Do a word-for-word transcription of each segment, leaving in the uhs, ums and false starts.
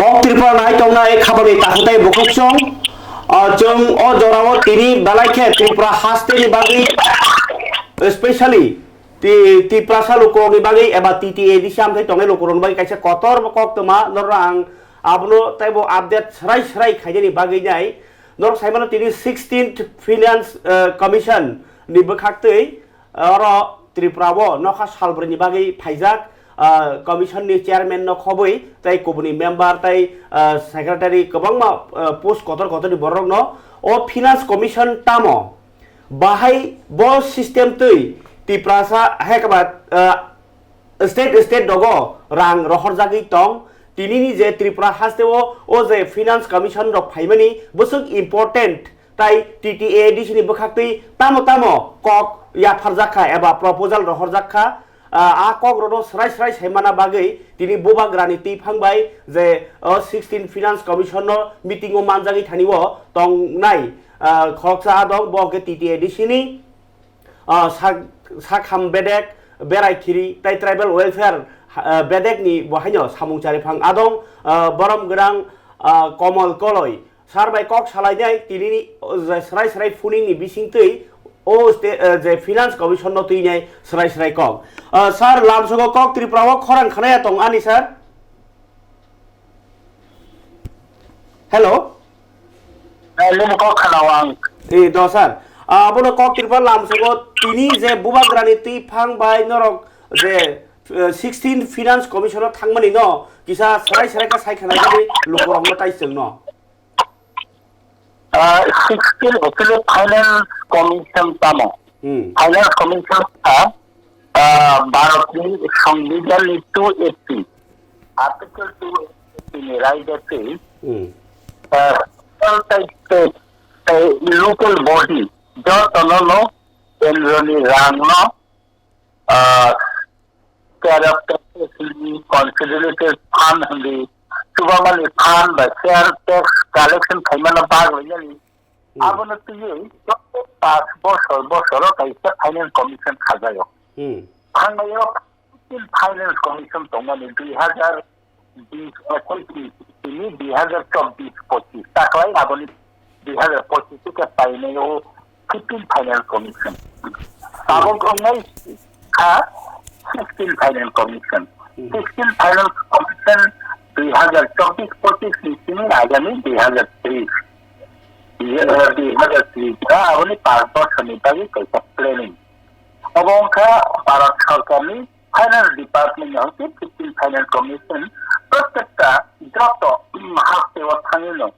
O Tripura nai tongnai khabangni takhuk tei bukhuk chwng, ah, chwng o jorao tini belai khe Tripura hasteni bagwi, especially Ti-, Tiprasa lukurokni bagwi eba T T A D C amthai tongnai lukurokni bagwi kaisa kotor bo koktwma norok ang abono teibo update swrai swrai khainani bagwi nai norok saimano tini sixteenth Finance, eh, Commission ni bwkhaktwi, eh, oro Tripura o nokha salbrwini bagwi phaijak, eh, Commission ni chairman no khobwi tei kubuni member tei, eh, secretary kwbangma, eh, post kotor kotor ni borok no o Finance Commission tamo Bahai bo system twi Tiprasa hai kaba, ah, state state dogo rang rohorjagwi tong. Tinini je Tripura hasteo o je Finance Commission rok phaimani bwswk important tai T T A D C ni bwkhaktwi tamo tamo kok yapharjak kha eba proposal rohorjak kha. Ah, a kok rokno swrai swrai saimana bagwi tini bubagrani twiphang bai je, oh, sixteen Finance Commission no meeting o manjagwi thani o tongnai. Ah, khoroksa adong bo hwnkhe T T A D C ni, ah, sak-, sakham bedek, berai khiri tei tribal welfare, ah, bedek ni bo haino samung chariphang adong, ah, borom gwnang, ah, Komol Koloi. Sar bai kok salainai tinini, oh, je srai srai phuning ni bisingtwi o ste-, eh, je Finance Commission no twinai srai srai kok. Ah, sir, lamsogo kok Tripura o khorang khanaya tong ani, sir? Hello? Eh, nini kok khana ang. Eh, do, sir. Ah, abono kok Tripura lamsogo tini je bubagrani twi phang bai norok je, eh, sixteen Finance Commission o thangmani no kisa srai srai kha sai khana jani lukurokno tai chwngno. Ah, sixteen actually Finance Commission tamo. Hmm. Finance Commission kha, ah, Bharatni Songbidanni two eighty, Article two eighty ni raida twi, Hmm. ah, central tei state tei local body jotono no kendroni rangno, ah, care of taxes ni consolidated fund hwnwi chubamani fund bai share tax collection khaimano baglainani Hmm. abono twiwi paanch bosor bosoro kaisa Finance Commission khajaio. Hmm. Thangnaio fifteen Finance Commission tongmani dui hazar bish ekkuish tini dui hazar chobbish pochish taklai aboni dui hazar pochish khe painai o fifteen Finance Commission. Abo wngnai kha sixteen Finance Commission. Hmm. Sixteen Finance Commission dui hazar chobbish pochish ni simi agami dui hazar tris. Dui hazar tris aboni paanch bosor ni bagwi kaisa planning. Obo wngkha Bharat Sarkar ni Finance Department ni hoite fifteen Finance Commission protekta joto, mm, haste o thangwi no,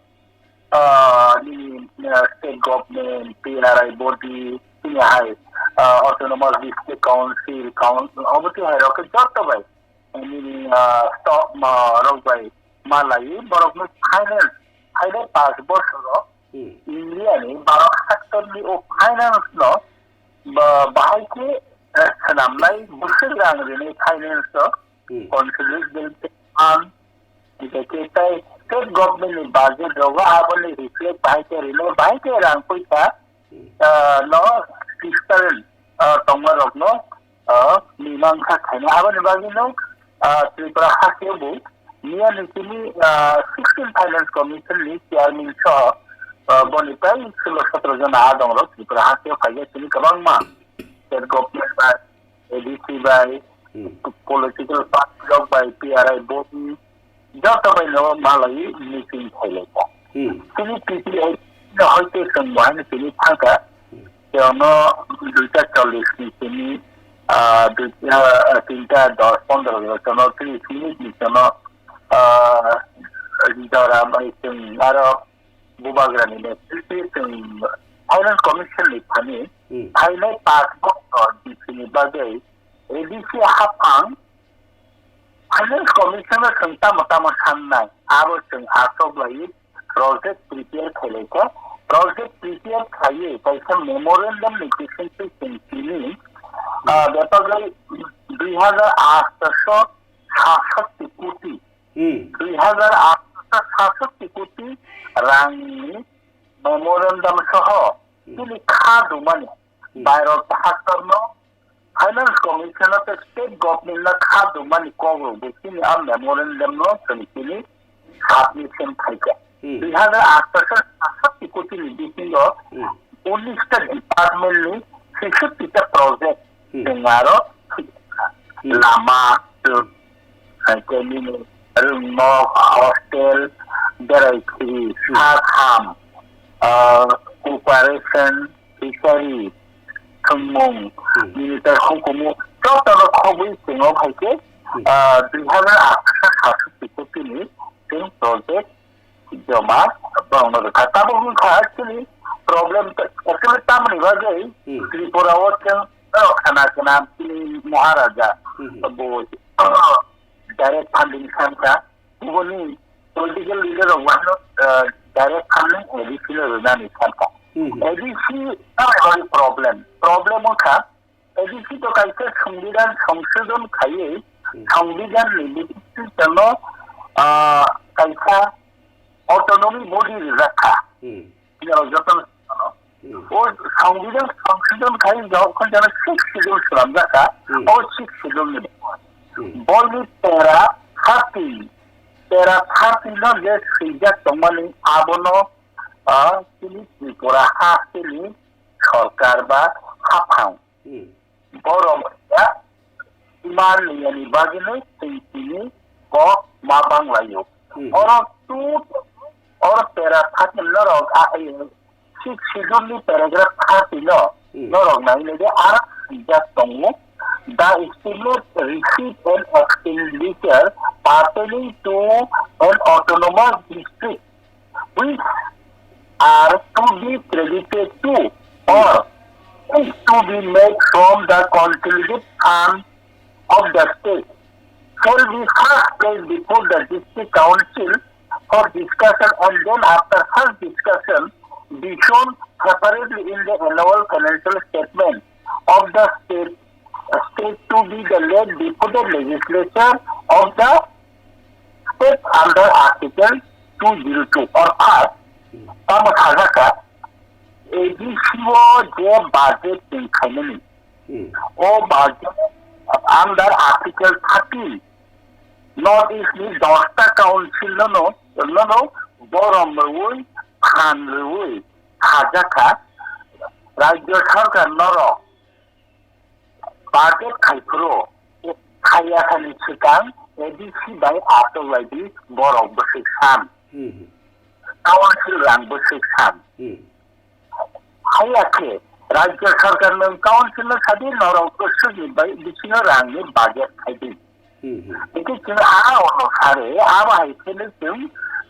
ah, nini, ah, state government, P R I body, tini hai, ah, autonomous district council, council, obo twi hai rok khe joto bai, nini, ah, stock, ah, rok bai malai borok no finance, finance paanch bosor o Hmm. India ni Bharat sector ni o finance no ba-, bahai khe, eh, swnamnai bwswk rang rinai finance o Hmm. consolidate fund, tei state government ni budget rogo aboni reflect bahai khe rino bahai khe rang poisa, Hmm. ah, no fiscal, ah, tongma rok no, ah, mimangsa khaina aboni bagwi no, ah, Tripura haste bo miya ni tini, ah, sixteen Finance Commission ni chairman soho, ah, boni tai solo sotro jona adong rok Tripura haste o khaija tini kwbangma state government bai, A D C bai, Hmm. political party rok bai, P R I body, joto bai no malai meeting khailai kha. Hmm. Tini T T A no hoite chwng bo haino tini thangkha. Hmm. Tei ono duita chollish ni tini, ah, duita, ah, tinta dos pondro ni chwng no tini tini ni chwng no, ah, jora bai chwng aro bubagrani netrite chwng Finance Commission ni thani Hmm. phainai paanch bosor D C ni bagwi A D C haphang Finance Commission no chwng tamo tamo sannai, abo chwng achuk lai project prepare khailai kha. Project prepare khaiwi kaisa memorandum ni bisingtwi chwng tini, ah, bepagwi dui hazar aatso satshoti koti, Hmm. dui hazar aatso satshoti koti rangni memorandum soho Hmm. tini kha dumani Hmm. Bharat Sarkar no Finance Commission no tei State Government no kha dumani kok rok bo chini a memorandum no chwng chini submission khaikha. Hmm. Dui hazar atharo sasatti koti ni bisingo Hmm. unis ta department ni sesatti ta project Hmm. chwng aro Hmm. lama, chwng, hai khe nini rwngnok, hostel, berai khiri, Hmm. sak ham, ah, cooperation, fishery, thwngmung, Hmm. nini tei hukumu, jotono khobwi chwng o hai khe, Hmm. ah, dui hazar atharo sasatti koti ni chwng project joma bangno rwkha. Tabuk wngkha actually problem, actually tamoni bagwi Hmm. Tripura o chwng khana khana chini Maharaja Hmm. bo direct funding sankha. Boni political leader rok wano, ah, direct funding A D C no rwnani sankha. Hmm. A D C tamoni bagwi problem. Problem wngkha A D C to kaisa Songbidan songsodhon khaiwi, Hmm. Songbidan ni bisingo, ah, kaisa autonomy body rijak kha. Hmm. Bini aro jotono, Hmm. o Songbidan songsodhon khai jokhon jana sixth schedule swnamjak kha, Hmm. o sixth schedule ni Hmm. boni para thirty, para thirty no je swijak tongmani abono, ah, chini Tripura ha chini sorkar ba haphang. Hmm. Borok ya iman liyani bagwino twi tini kok ma banglaio. Hmm. Oro tu, oro para thirty norok a, eh, sixth schedule ni paragraph thirty no Hmm. norok nai nai de ara swijak tongo. The estimate receipt and expenditure pertaining to an autonomous district which are to be credited to or is to be made from the consolidated fund of the state shall be first placed before the district council for discussion, and then after such discussion be shown separately in the annual financial statement of the state, state to be the laid before the legislature of the state under Article two zero two. Orthat, tamo sajak kha, A D C o je budget twi khainani, Hmm. o budget under Article thirteen, North East ni dosta council no, no, no, borom rwi, phan rwi, sajak kha, Rajya Sarkar norok budget khaiphuru, khaiya thani swkang A D C bai achuk lai di borok bwswk san. Hmm. Council rang bwswk san. Hmm. Haiya khe, Rajya Sarkar nwng council no sadi norok bwswk ni bai bisingo rang ni budget khai di. Hmm, hmm. Hingke chwng a ono sare, abo hai kheno chwng,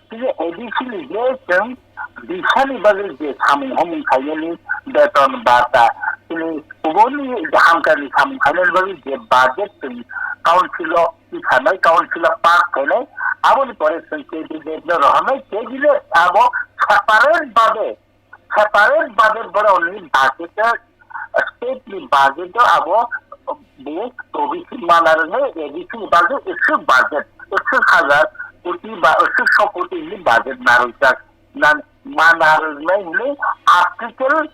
chini A D C ni je chwng bisani bagwi je samung homung khainani beton bata, chini kubuni hamkar ni samung khainani bagwi je budget chwng council o twi sanai, council o pass khainai, aboni pore chwng cabinet no rohornai, cabinet abo separate babe, separate budget borokni budget o, state ni budget o abo bo O B C mana rwnai, A D C ni bagwi ekso budget, ekso hajar koti ba ekso koti ni budget narwkjak, nan, mana rwnai hwnwi article,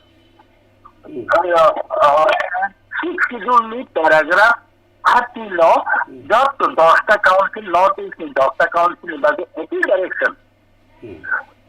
Hmm. uh, uh, six schedule ni paragraph thirty no Hmm. joto dosta council, North East ni dosta council ni bagwi ekoi direction. Hmm.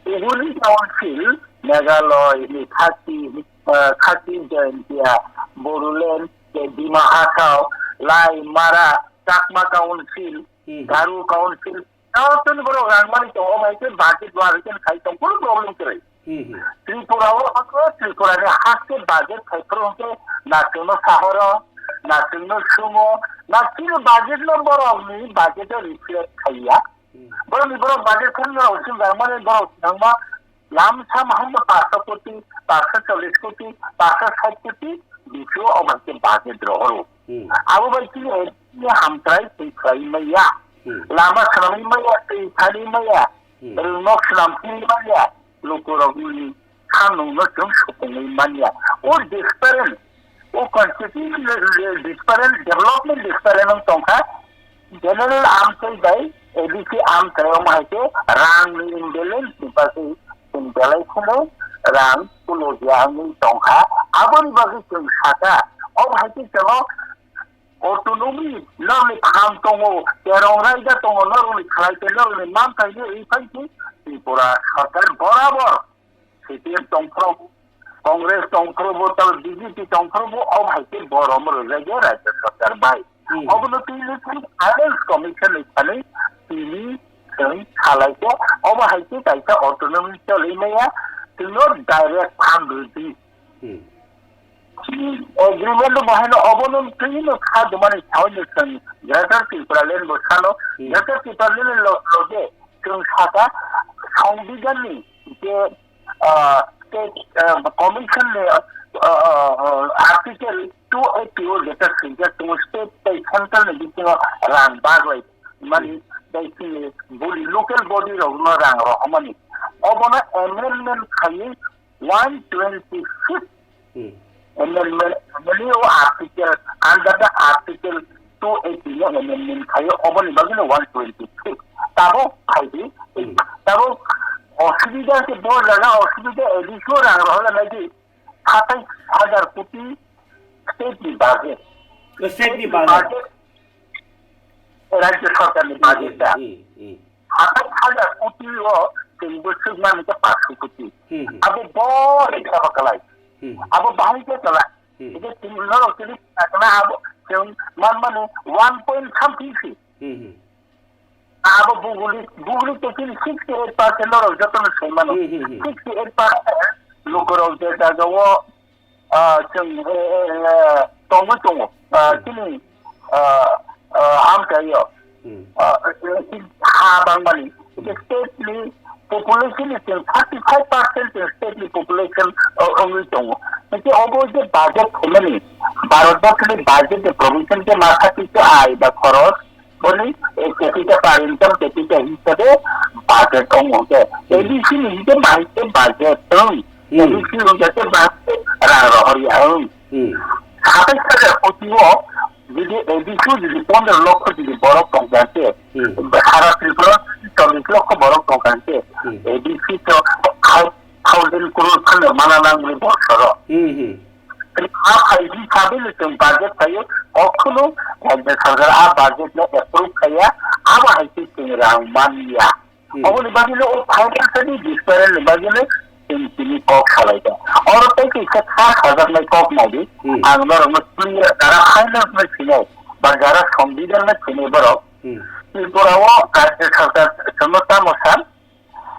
Ubuni council, Meghalaya ni khati, ah, khati Jaintia, Bodoland, tei Dima Hasao, Lai, Mara, Chakma council, Hmm. Garo council, joto ni borok rang mani tongo, bai khe budget wa khe khai tong, kono problem kwrwi. Hmm, hmm. Tripura o hwnkhe Tripura ni haste budget khai phuru hwnkhe na chwngno sahoro, na chwngno sumo, na chini budget no borok ni budget o reflect khaiya. Hmm. Borok ni borok budget khan no sing jang mani borok thangma lam sam hangma paanch koti, paanch chollish koti, paanch sait koti, B P O o bai khe budget rohoro. Hmm. Abo bai chini, chini hamkrai twi khlai maya. Hmm. Lama swnamwi maya, twi thani maya. Hmm. Rwngnok swnam thani maya. Lukurokni samungno chwng supungwi manya. O disparate, o constitution disparate, development disparate wng tongkha. General amchai bai A D C amchai wng hai khe rangni imbalance ni bagwi chwng belai kheno rang kulokya wngwi tongkha. Aboni bagwi chwng sakha, o hai khe chwng autonomy norokni kham tongo, terong raida tongo, norokni khlai tei norokni manthai ni ri phai si Tripura sarkar borabor C P M tongphuru, Congress tongphuru bo, tei B J P tongphuru bo, o hai khe borom rwjak ya Rajya Sarkar bai. Hmm. Obono tini chwng Finance Commission ni thani tini chwng salai khe, obo hai khe kaisa autonomy choli maya, tino direct fund rwdi. Hmm. Chini agreement bo haino obono twi no kha dumani sawi no chwng Greater Tipraland bo salo. Hmm. Greater Tipraland ni lo-, loge chwng saka Songbidan ni je, ah, state, ah, commission ni, ah, ah, ah, article two eighty o jeta swijak tongo state tei central ni bisingo rang baglai mani Hmm. tei chini body, local body rok no rang rohormani. Obono amendment khaiwi one twenty-six Hmm. amendment, amendment o article, under the article two eighty no amendment khaio, oboni bagwi no one twenty-six. Tabuk khaidi, Hmm. tabuk osubida se bo jaga osubida A D C o rang rohorna nai di, satais hajar koti state ni budget. State ni budget. Rajya sarkar ni budget da. Hmm, hmm, hmm. Satais hajar koti o chwng bwswk mani khe paanch sho koti. Hmm, hmm. Abo bori khe abo kwlai. Hmm. Abo bahai khe kwlai. Hmm. Ede chwng norok chini sakna abo chwng man mani one point something si. Hmm, hmm. Abo buguli, buguli to chini sixty eight percent norok jotono sai mano. Hmm, hmm, hmm. Sixty eight percent lukurok je jaga o ah, chwng, eh, eh, eh, tongwi tongo. Ah, Hmm. chini, ah, ah, amchaio. Hmm. Ah, ha bangmani. Hmm. State ni population ni chwng thirty five percent chwng state ni population, ah, wngwi tongo. Hwnkhe obo je budget khaimani, Bharat borso ni budget ni provision khe ma thirty two ai ba khoros, boni, eh, capita per income capita hisabe budget tongo hwnkhe. Hmm. A D C ni hwnkhe bahai khe budget tong. Hmm. A D C hwnkhe khe bahai khe rang rohor ya wng. Hmm. Satais hajar koti o jodi A D C o jodi pondro lokho jodi borok tongkha khe, Hmm. sara Tripura chollish lokho borok tongkha khe, Hmm. A D C to five thousand crore phano mana nang bosoro. Hmm, hmm. A phaidi sabe le chwng budget phaio, kokhuno Rajya Sarkar a budget no approve khaiya, abo hai khe chwng rang manya. Hmm. Oboni bagwi no o financially different ni bagwi no chwng tini kok salai kha. Oro tei kaisa kha sajaknai kok nai di, Hmm. ang norok no clear, jara finance no sinai, ba jara Songbidan no sinai borok, Hmm. Tripura o Rajya Sarkar chwngno tamo san,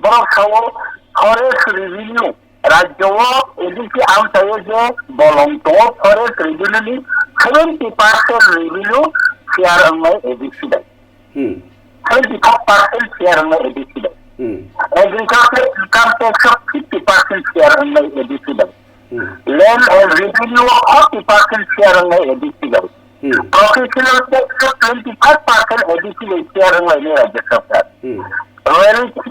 Borok sao forest revenue rajyo o A D C amchaio je bolong tongo forest revenue ni seventy percent revenue share wngnai A D C bai. Hmm. Seventy five percent share wngnai A D C bai. Hmm. Agriculture income tax o fifty percent share wngnai A D C bai. Hmm. Land and revenue o forty percent share wngnai A D C bai. Hmm. Professional tax o twenty five percent A D C bai share wnglainai Rajya Sarkar. Hmm. Royalty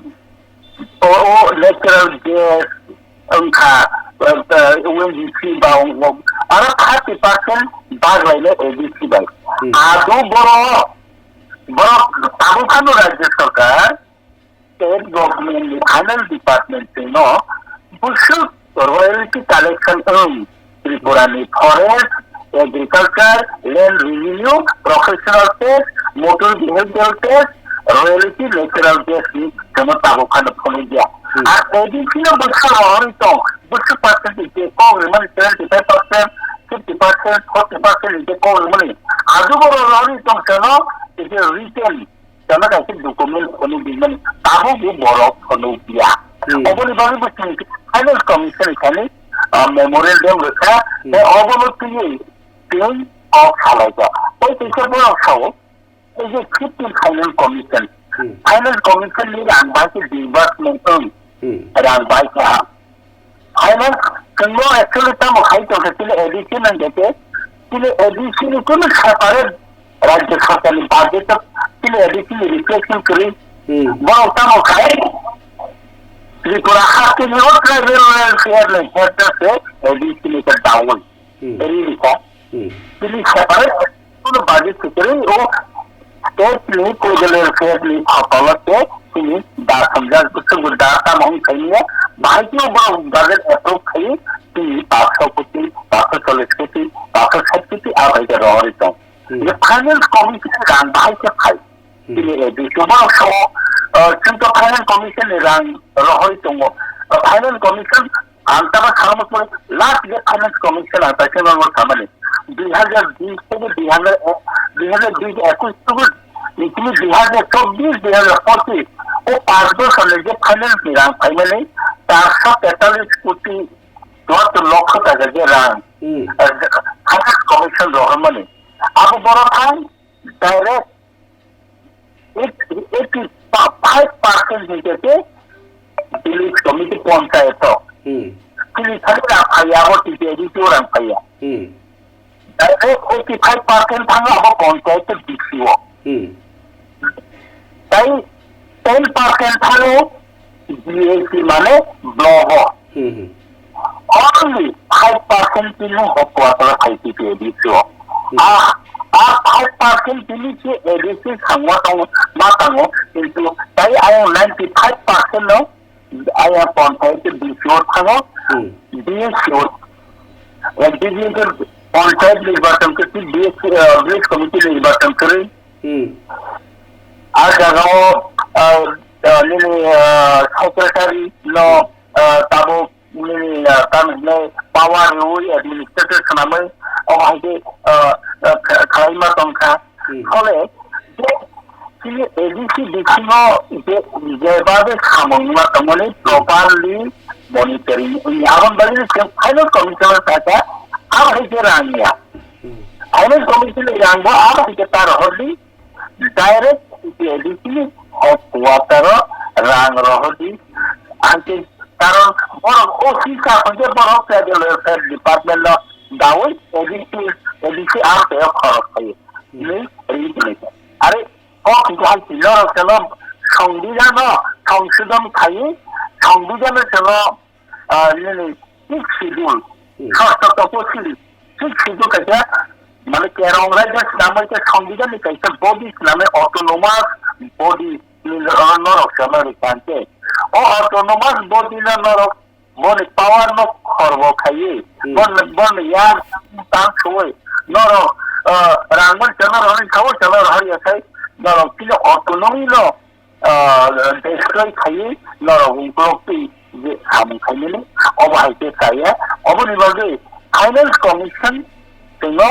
o, o natural gas wngkha, eh, eh, O N G C ba wng-, wng-, aro thirty percent baglainai A D C bai. Hmm. Ado borok, borok tabuk phano Rajya Sarkar state government ni finance department no bwswk royalty collection wng Tripura ni forest, agriculture, land revenue, professional tax, motor vehicle tax, royalty, natural gas ni jono tabuk phano phunukya. Hmm. Ar A D C no bwswk rohorwi tong, bwswk percent je kok rimani seventy five percent, fifty percent, forty percent je kok rimani. Ajugo rohorwi tong seno je written Tama kaisa document phunuk di mani, tabuk bo borok phunuk ya. Hmm. Oboni bagwi bo chwng Finance Commission ni thani, ah, memorandum rwkha, Hmm. tei obono twiwi chwng kok salaijak. Tei kaisa borok sao, ei je fifteen Finance Commission, Hmm. Finance Commission ni rang bai khe disbursement wng, Hmm. rang bai kha. Finance, chwngno actually tamo hai tongkha, chini A D C nang khe, chini A D C ni kunu separate Rajya Sarkar ni budget o chini A D C ni reflection kwrwi. Hmm. Borok tamo khai, Tripura hasteni o tribal welfare ni head se A D C ni ta down. Hmm. Ri rikha. Hmm. Chini separate kunu budget kwrwi o state ni tribal welfare ni khotolo se chini da samjak bwswk bo da tamo wng khaimya, bahai khe borok budget approve khai chini paanch sho koti, paanch sho chollish koti, paanch sho sait koti a bai khe rohorwi tong. Hmm. Je Finance Commission ni rang bahai khe phai. Hmm. Tini A D C borok sao, ah, chwng to Finance Commission ni rang rohoi tongo. Ah, Finance Commission ang tamo salmo khe last je Finance Commission ang taising rang samani. Dui hajar bis theke dui hajar, dui hajar bis ekush theke tini dui hajar chobbish, dui hajar pochish o panch bochor ni je finance ni rang phaimani charso tetallis koti chuattor lokho taka je rang, Hmm. ah, Finance Commission rohormani. Abo borok ang direct eighty five percent hinkhe khe village committee ponchayat o. Hmm. Chini thani rang phaiya abo T P A D C o rang phaiya. Hmm. Direct eighty five percent thango abo ponchayat o D C o. Hmm. Tai ten percent thango B A C mane block o. Hmm, hmm. Only five percent tini headquarter o phai T P A D C o. Hmm. Ah, ah, five percent tini si A D C thangma tong, ma tango, kintu tai ayang ninety five percent no ayang panchayat D C o thango, Hmm. D C o. Executive panchayat nirbachan khe si D C, ah, village committee nirbachan khe Hmm. Ah, jaga o, ah, ah, nini, ah, secretary no, ah, tabuk nini, ah, tamo hinai power rwi administrator swnamwi, o hai khe, ah, ah, kha-, khlaima tongkha. Hmm. Phole, je chini A D C bisingo je, jeba je samung ma tongmani properly monitoring wngya. Aboni bagwi chwng final commissioner sakha, abo hai khe rang ya. Hmm. Final commission ni rang bo abo hai khe ta rohordi, direct A D C ni headquarter o rang rohordi. Ang khe karon borok office a hwnkhe borok tribal welfare department no dawi A D C, A D C ang tei khorok khayo. Hmm. Ni ri ni. Are kok hwnkhe hai norok chwng no songbidhan no songsodhon khaiwi songbidhan no chwng no ah, nini sixth schedule, Hmm. Sixth schedule kaisa, mane, Kerong Raja swnamwi khe Songbidan ni kaisa body swnamwi autonomous body ni norok swnamwi rwkha hwnkhe. O autonomous body no norok boni power no khorbo khaiwi, Hmm. bon, boni yang tang suwi norok, ah, rang man chano rohorni sao chano rohor ya sai norok chini autonomy no ah, destroy khaiwi norok uklok twi je samung khaimani, obo hai khe chaya. Oboni bagwi Finance Commission chwngno,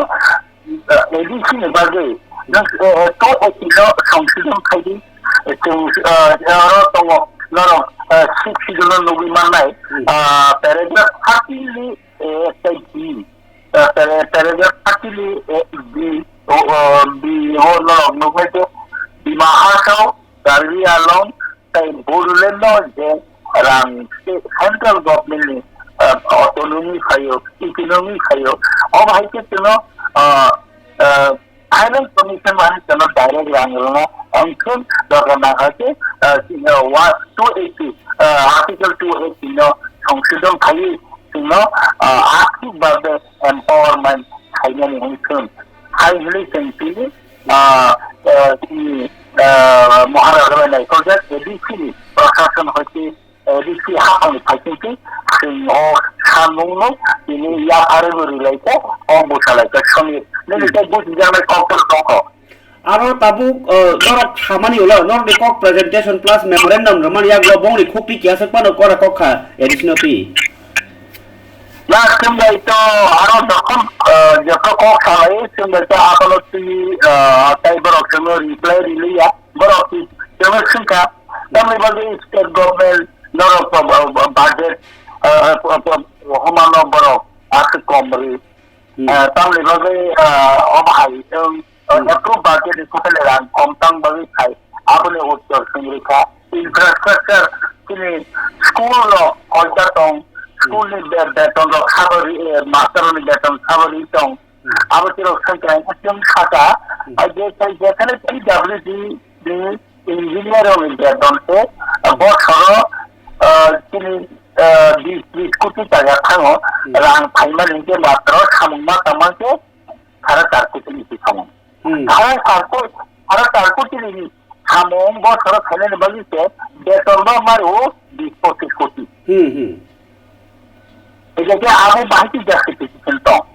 ah, A D C ni bagwi nang, eh, eh, to A P no songsodhon khaidi, eh, chwng, ah, oro tongo norok, ah, sixth schedule no nugwi mannai, Hmm. ah, paragraph thirty ni, eh, tei B, ah, para-, paragraph thirty ni, eh, B, o, o, B o norok nuknai khe Dima Hasao, Karbi Anglong tei Bodoland no je rang se-, central government ni, ah, autonomy phaio, economy phaio, obo hai khe chwngno, ah, ah, Finance Commission bai chwngno direct rang rwna wngthun, dorkar nangkha khe, ah, chini, ah, wa-, two eighty, ah, Article two eighty no songsodhon khaiwi chwngno, ah, athik bhabe empowerment khainani wngthun. Hai hwnwi chwng tini, ah, ah, chini, ah, Maharaja bai naikoljak A D C ni prashason hoite A D C haphangni phaisingtwi chwng o samungno tini yapharwi bo rwlaikha, o bwsalaikha songwi. Nini tei bujijaknai kokthai tongkho. Aro tabuk, uh, norok samani ulo, norokni kok presentation plus memorandum rwmani yagulo bongni khukti kiya swk phano kora kok kha A D C no twi. Na, chwng bai to aro jokhon, uh, joto kok salai, chwng bai to abono twi, uh, tai borok chwngno reply riliya, borok twi chwngno swngkha, tamni bagwi state government norok, uh, uh, budget, uh, uh, uh, homano borok aswk kom ri. Hmm. Ah, tamni bagwi, ah, omo hai wng, ah, Hmm. Approve budget ni kwthani rang kom tang bagwi khai, aboni uttor swngri kha. Infrastructure, chini school rok hoita tong, Hmm. School ni be-, beton rok sabo ri, eh, master ni beton sabo ri tong. Hmm. Abo chirok swngkha, chwng saka, Hmm. ah, je, je, jekhane P W D ni engineer rok ni beton se, ah, bosoro, ah, chini, ah, bis, bis koti taka thango, Hmm. Rang phaimani hwnkhe matro samung ma tangma khe, Sara char koti ni bisingo. Hmm. Sara char ko-, sara char koti ni samung bosoro khainani bagwi se beton ba maro bis pochis koti. Hmm, hmm. Ejekhe abo bahai khe justification tong.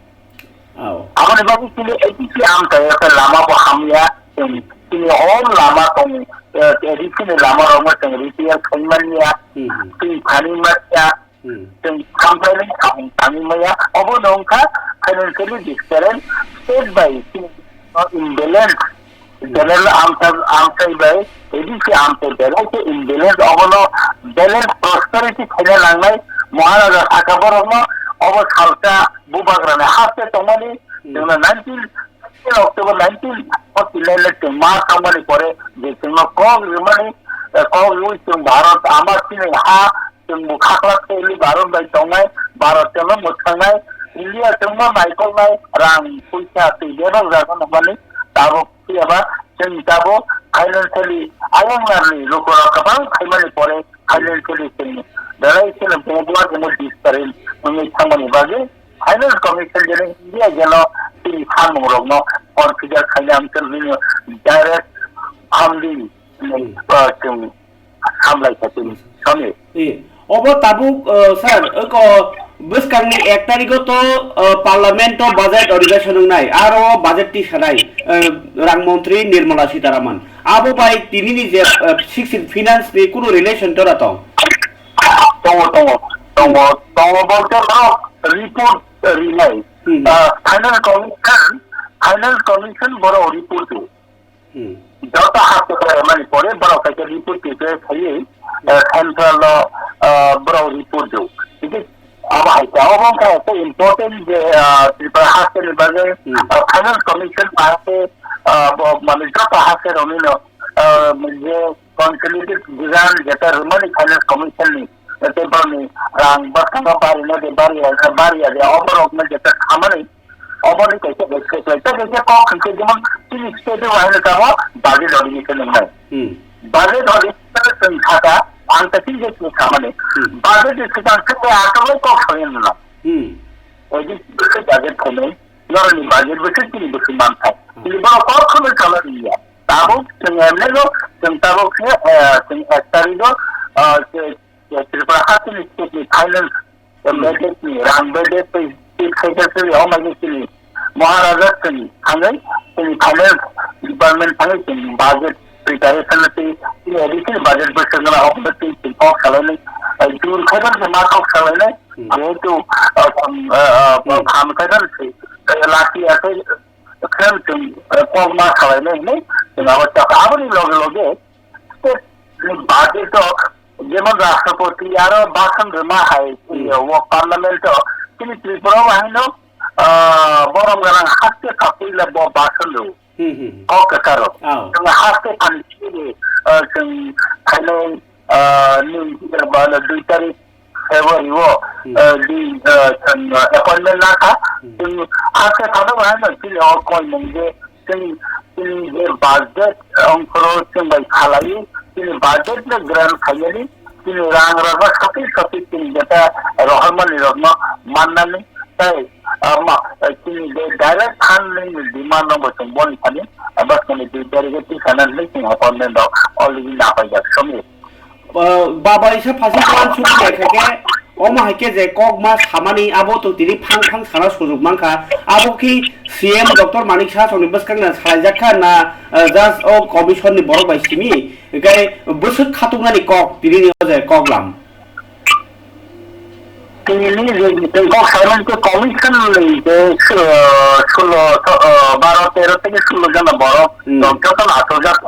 Oh. Aboni bagwi chini A D C amchai khe lama bo hamya, chwng chini all lama tong, eh, A D C ni lama rok no chwng repair khai manya, Hmm, hmm. Twi thani manya, Hmm. chwng thampai ni samung thani maya, obo no wngkha financially disparate, state by state imbalance. Hmm. General amsa-, amsai bai A D C amsai belai khe imbalance, obono balance prosperity khaina nangnai. Maharaja saka borokno obo salsa bubagrani haste tongmani, Hmm. chwngno nineteen, nineteen October nineteen forty nine le chwng ma tongmani pore je chwngno kok rwmani, eh, kok rwi chwng Bharat ama chini ha chwng bo khaklak khe Bharat bai tongnai, Bharat chwngno mwthangnai, India chwngno naikolnai, rang puisa twi bebak jaga nangmani, tabuk Phiya ba chwng tabuk financially ayang narni lukurok kwbang khaimani pore financially chwng belai kheno backward emo disparate wngwi thangmani bagwi Finance Commission jeno India jeno chini samungrokno consider khaina wngkhe bini direct funding, hmm, ah, chwng samlai kha chini soni. Eh, obo tabuk, eh, sir, oko bwskangni ek tarikgo to, eh, parliament o budget adhikeshon wngnai, aro budget tisanai, eh, rang montri Nirmala Sitharaman. Abo bai tinini je, eh, sixteen finance ni kunu relation tora tong? Tongo, tongo, tongo, tongo, bolte borok report, eh, rinai. Hmm. Ah, Finance Commission, Finance Commission borok report o. Hmm. Joto haste khe mani pore borok kaisa report prepare khaiwi, eh, central o, eh, borok report do. Hingke abo hai ta, obo wngkha ekta important je, eh, Tripura haste ni bagwi, Hmm. eh, Finance Commission bai khe, eh, bo mani joto haste rokni no, eh, je consolidated grant jeta rwmani Finance Commission ni, eh, tei borokni rang bwskango barina de bariya, bariya de, oborokno jeta khamani, oboni kaisa bai khe khlai. Tei kaisa kok hwnkhe jemon chini state o haino tamo budget adhikeshon wngnai. Hmm. Budget adhikeshon chwng sakha, ang ta chini je chini samani. Hmm. Budget ni swkang khe tei achaklai kok salai nang. Hmm. Oje budget khainai, norokni budget bo khe chini bo khe manthai. Hmm. Chini borok kok khwlai salai ya. Tabuk chwng M L A o, chwng tabuk khe, eh, chwng ek tarikgo, eh, je, je Tripura hasteni state ni finance, eh, Hmm. budget ni, rang budget tei chief secretary o mai chini Maharaja chwng thangwi, chini finance department thangwi chwng budget preparation tei chini additional budget bo swkna o tei chwng kok salainai, eh, jur khaiban se ma kok salainai, Hmm. jehetu, eh, kham, eh, eh, Hmm. kham khaiban se, eh, lati asai, Khe chwng, eh, kok ma salainai hinwi chwng abo chakha. Aboni loge loge state ni budget o jemon Rashtrapati aro bhasan rwma hai, Hmm. eh, o parliament o chini Tripura o haino, ah, borom gwnang haste kha puila bo bhasan rw. Hmm, hmm, hmm. Kok kwcharo. Oh. Chwng haste thani chini, ah, chwng phainai, ah, nwi, ba, dui tarik February o, Hmm. eh, di, eh, chwng, eh, appointment na kha. Hmm. Chwng haste thani bo haino chini o koimung je chini, chini je budget, eh, ongkhoro chwng bai khalai, chini budget no grant khainani, chini rang rajak sati sati chini jeta rohormani rokno mannani, tei, eh, ma, eh, chini je direct funding ni demand no bo chwng boni thani, eh, bwskangni dui tarik o tisanani hinwi chini appointment rok already na paijak somni. Ah, baba isa phasi uansuk naikha khe, omo hai khe je kok ma samani abo to tini phang phang sana sujuk mankha, abo khi C M Doctor Manik Saha songni bwskang na salaijak kha na, ah, just o commission ni borok bai simi, hinkhe bwswk khatuknani kok tini ni o je kok lam. Tini ni je kok salmani khe commission ni je, ah, sulo, ah, baro tero theke sulo jona borok, Hmm. joto na aswk jak.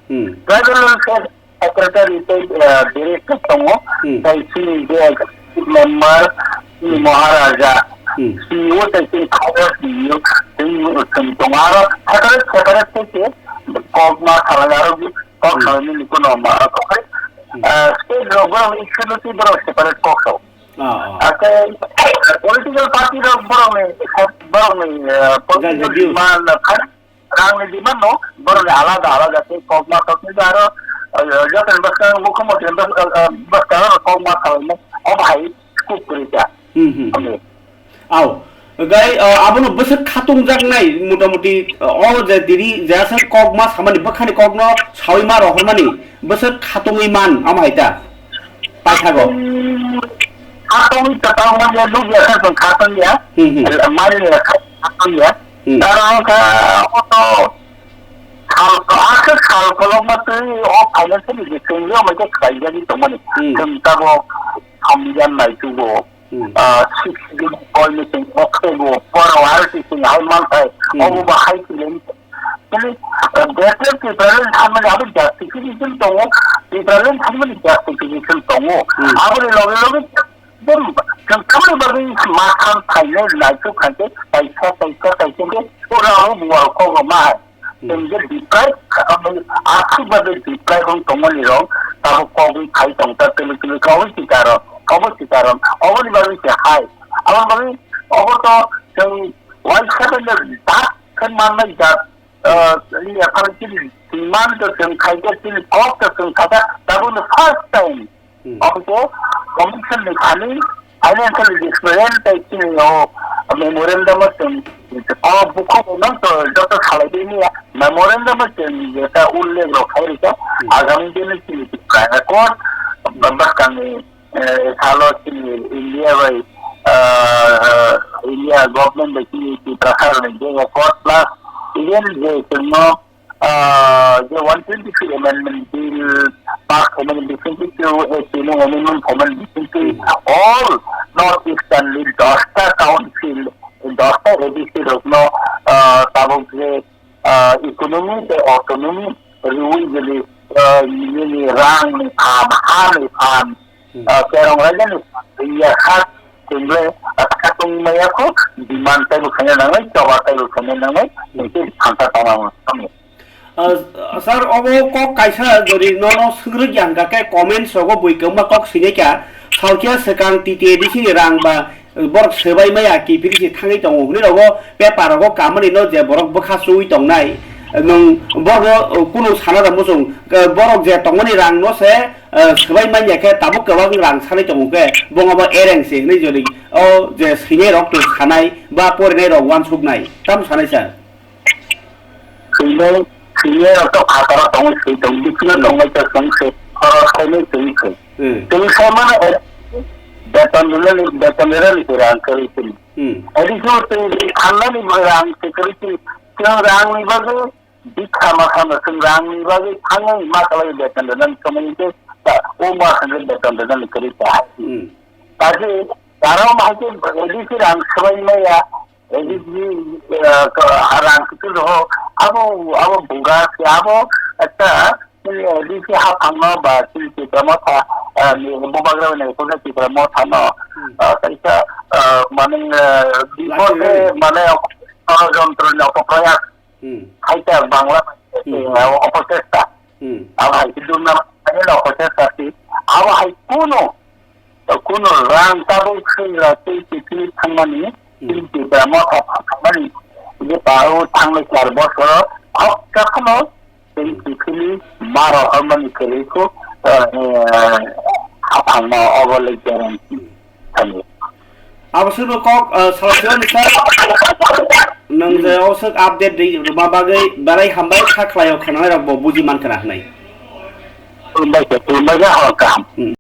Hmm. Tribal welfare Secretary tei, eh, director tongo, Hmm. tei chini je member, chini Hmm. Maharaja, Hmm. C E O tei chini Congress C E O, tei chwng tongo aro separate, separate tei se kok ma salai aro kok Hmm. salai nini kono ma aro kok hai, Hmm. eh, state rok borok ni issue no tei borok separate kok sao. Ah, ah. Ake political party rok borok ni, borok ni, eh, political Ganti view. Demand khai Rangni demand no, borokni alada alada khe kok ma tok, kintu aro, eh, jotoni bwskang mukhyamantri bwskang, eh, eh, bwskang aro kok ma salainai, omo hai scope kwrwi kha. Hmm, hmm, hmm. Omo. Au. Gai, eh, abono bwswk khatungjaknai, motamoti, eh, o je tini, je aswk kok ma samani bwkhani kokno sawi ma rohormani, bwswk khatungwi man, omo hai ta? Paithago. Hmm, khatungwi ta tamo ya, nukya kha, khatungya. Hmm, hmm. Mani ya kha. Akhai ya. Hmm. Aro kha oto sal, akhe sal kolokma twi o financial je chwng yo mai khe khlai jagwi tongmani. Hmm. Chwng tabok sambidan nai tugo. Hmm. Ah, six schedule boy ni chwng okhego, poro R T C ni hai manthai, Hmm. obo ba hai kile. Tini, ah, better preparation thanmani abo justification tongo, preparation thanmani justification tongo. Hmm. Aboni loge loge Bum, chwng tamni bagwi ma khan phainai naituk khankhe kaisa, kaisa, kaisa khe pura o bual kok rok ma hai. Hmm. Chwng je deprive, aswk bagwi deprive wng tongmani rok, tabuk kogwi khai tong ta twi twi kogwi sikaro, obo sikaro, oboni bagwi se hai. Aboni bagwi obo to chwng waisa bai no dat khe mannai jat, ah, ya khan chini demand to chwng khaikhe, chini kok to chwng khaikha, tabukno first time. Hmm. Obwse commission ni thani financial discipline tei chini o memorandum o chwng o bukhuk no to joto salai di niya memorandum o chwng jeta ullekh rok khai rikha. Hmm. Agami dini chini Tripura High Court bwskangni, eh, salo chini India bai, ah, India government bai chini Tripura High Court ni je court plus even je chwngno ah, je one twenty-three amendment bill pass khaimani bisingtwi tei amendment khaimani bisingtwi Hmm. all North Eastern ni dosta council, dosta A D C rokno, ah, tabuk je, ah, economy tei autonomy riwi jili, ah, nini rang ni phan, ha ni phan, Hmm. ah, kerong raja ni phan, ya kha Chwngno, ah, khatung maya kho, demand taibo khaina nangnai, choba taibo khaina nangnai, Hmm. tei thangkha tongma. Ah, sir, obo kok kaisa jodi nono swngrwk ya hwnkha khe comments rogo bui kwbangma kok sinai kha, salkhe swkang T T A D C ni rang ba, eh, borok swbai maya kiphilwi se thangwi tongo hwnwi rogo paper rogo kamani no je borok bwkha chuwi tongnai, nwng borok no, eh, kunu sana da muchung, eh, borok je tongmani rang no se, eh, swbai manya khe tabuk kwbang rang sanai tongo khe, bo abo ereng se hinwi jodi o je swinai rok tong sanai ba porinai rok uansuknai, tamo sanai sir? Swinai, swinai rok to phataro tongwi swi tong, bisingo Hmm. tongwi to tong se, khoros khainai tong se. Hmm. Tong sai mano, eh, beton rwnani, beton rwnani se rang kwrwi sini. Hmm. Adi se tong thangnani bo rang se kwrwi sini. Tong rangni bagwi Bikha ma kha no chwng rang ni bagwi thangwi ma kalai beton rwna ni somoi hwnkhe ta o ma hwnkhe beton rwna ni kwrwi ta. Hmm. Kaje jara ma hai khe A D C rang swbai maya, A D C, eh, ka-, rang kitu rw abo, abo bunga se abo ekta chini A D C haphang no ba chini Tipra Motha, eh, ni bubagra ni ekta Tipra Motha no, Hmm. eh, kaisa, eh, mane, eh, bipor Lati se rani. Mane, ষড়যন্ত্র ni অপপ্রয়াস Hmm. Hai ta Bangla Hmm. eh, opochesta. Hmm. Abo hai khe duna hai opochesta si. Abo hai kuno, kuno rang tabuk swngra tei kiphilwi thangmani, Hmm. tei Tipra Motha thangmani. Je pao thangnai char bosoro khoksa kheno tei Hmm. kiphilwi maro hormani kwrwi kho, eh, eh, haphangno obo le guarantee. Hmm. Thani. Abo swngo kok, eh, salai swngo sir. Nwng je o swk update ri-, rwma bagwi belai hambai kha khlaio khananai rok bo buji man khna hwnwi. Khulumbai khe, khulumbai khe, hor kaham. Hmm.